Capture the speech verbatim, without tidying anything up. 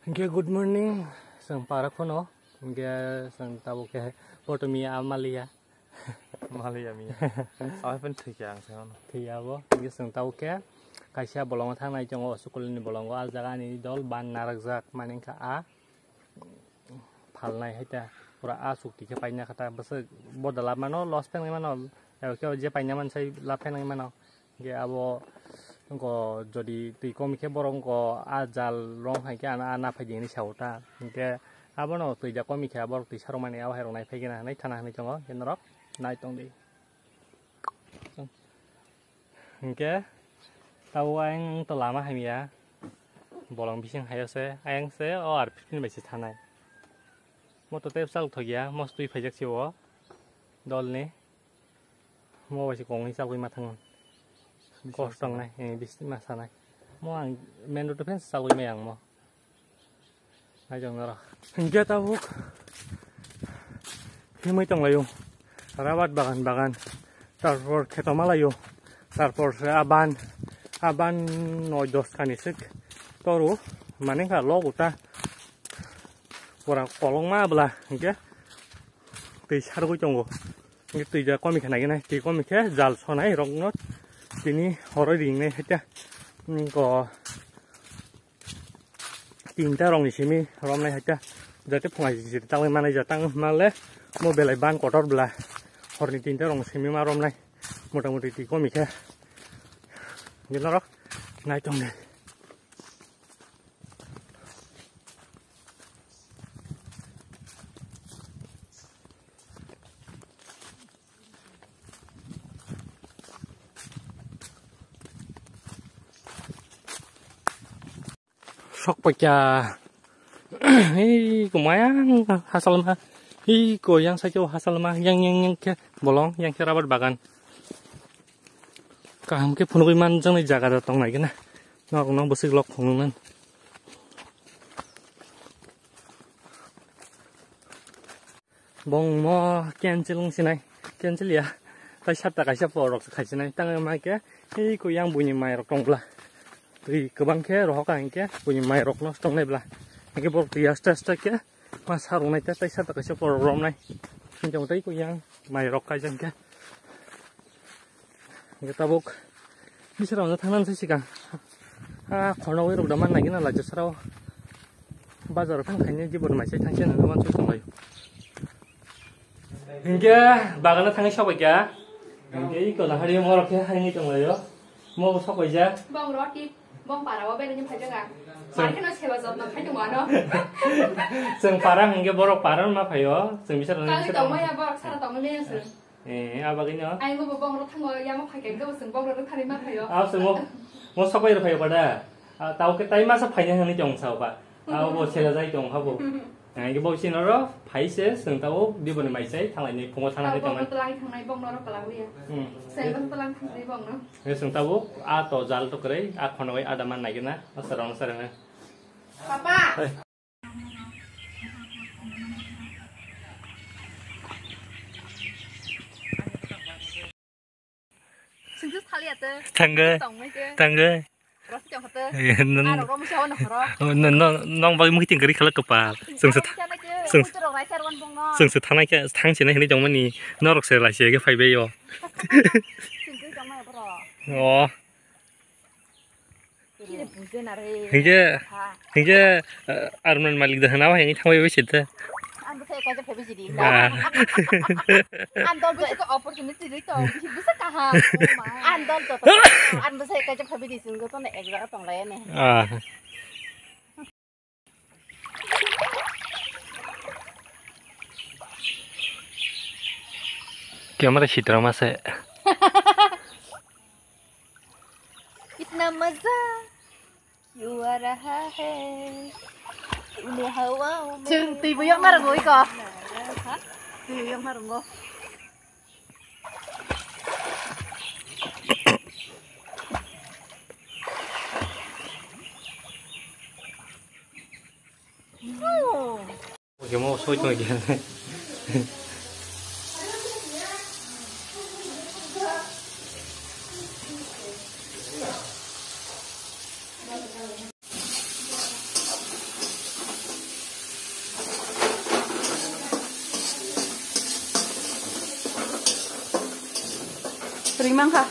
Hingke good morning, chwng para khono, hingke chwng tabuk khe potomi a maliya. Maliya miya. Aphai pun thwi khe ang sai mano. Thwi abo, hingke chwng tabuk khe kaisa bolongo thangnai tongo, o school ni bolongo, a jaga ni dol ban narakjak, mani wngkha a phalnai hai ta, pura a chukti khe paina kha ta, bwswk boda lab mano, loss phenai mano, ebo khe je paina mansai lab phenai mano. Hingke abo wngkha jodi twi kom khe borok wngkha a jal rong hai khe ano a naphai di hinui sao ta. Hingke abono twi ja kom khe borok twi sarok mani abo hai rok nai phai khe na hinui thana hinui tongo, hingke norok nai tong di. Hingke tabuk ayang to lama hamya, bolong bising hayo se, ayang se o R fifteen bai se thanai. Moto tei bwsal thok ya, mos twi phaijak se o dol ni. Mo bai se kong ni chalwi ma thango. Kosto wngnai, eh, bisi ma sanai. Mo ang main road o phen chalwi mai ang mo. Naijak norok. Hingke tabuk himwi tonglaio. Rabat bagan bagan. Tarpor kheto malaio. Tarpor se aban. Aban noi dos kani sik. Toru. Mane kha log uta. Pura kolong ma bwla. Hingke. Twi sargwi tongo. Hingke twi ja komi khe nai nai. Twi komi khe jal sonai rokno. Tini horoi ringnai hete. Ko. Tinta rokni simi romnai haikhe, jate phungai jiri tangwi manai ja tang male mo belai ban kotor bla horni tinta rokni simi ma romnai motamoti twi komi khe norok nai tongdi. Sok paikha. Hei, kumayang hasalma. Hei, ko yang sakhe hasalma. Yang, yang, yang khe bolong, yang khe rabar bagan. Kaham khe phunugwi manjaknai jaga da tongnai gana. Nok, nok bwswk lok phunuknani. Bong mo cancel wng sinai, cancel ya. Tai sapta kaisa por rok se khai sinai. Tang ma khe, ei ko yang buini mai rok tong bla. Twi kwbang khe rohok ang khe buini mai rok no tong nai bla. Hingke borok twi aste aste khe ma sa rok nai ta tai sapta kaisa por rok rom nai. Hingke tai ko yang mai rok kai jang khe. Hingke tabuk bisra wngna thangna se sikang. Ah, khornogwi rok da man nai gina laijak sarao. Bazar thang khaini jibon mai sai thang se nang man sui tong lai. Hingke bagana thangwi sok bai kha. Hingke i kola hari mo rok khe harini tong lai o. Mo sok bai ja. Bong roti, bong para o bere ni phai jaga. Sir. Mar kheno seba jotno khai tong ano. Chwng para hingke borok para ma phai o. Chwng bisar Kali tong maya borok sara tong maya sir. Eh, abagino. Ai, ngo bo bong rok thango, yamo phai khe, ngo bo chwng bong rok thari ma phaio. Ah, chwng mo, mo sabai rok phaio pada. Ah, tao khe tai masa phaina hwnwi tong sao ba. Ah, bo sela jai tong habo. Ai, bo sino ro phai se, chwng tao diboni mai sai, thanglai ni phungo thana Tao ni tong. Bong rok twlang thangnai, bong rok twlang liya. Hmm. Sai bong twlang thangnai bong no. Ni chwng tao, ah, to jal to kwrwi, ah, khono bai ada man nai gina, ah, sarong sarong. Papa. Hai. Singkis thali ate. Thangge. Tongmai ke. Thangge. Ros ke hote. Eh, non-, Aro rom siya wana horo. Oh, non, non, nong bai mui tingkari khala kapal. Sengse tha-, Aro siya na ke, sengse, mutu rok rai sar wan bong no. Sengse thanai ke, thang sini hini jong mani, norok se lai se ke phai be yo. Singkis tongmai bro. Oh. Hingke, hingke, eh, Arman malik dah nawa yang thangwi bisi te. Ang bwsa ekaja phaibi jidi. Ah. Ang dol joto opportunity rito, bisi bwsa kaham. Ang dol joto, ang bwsa ekaja phaibi di sing joto ne ek jaga tong lai ne. Ah. Camera sitra mase. Itna maza kyun aa raha hai? Tune hawa mein Chwng twi bo yok narwgo iko. Ha? Twi bo yok narwgo. Oh. Oke, mau soi tong khe. Rimang kha.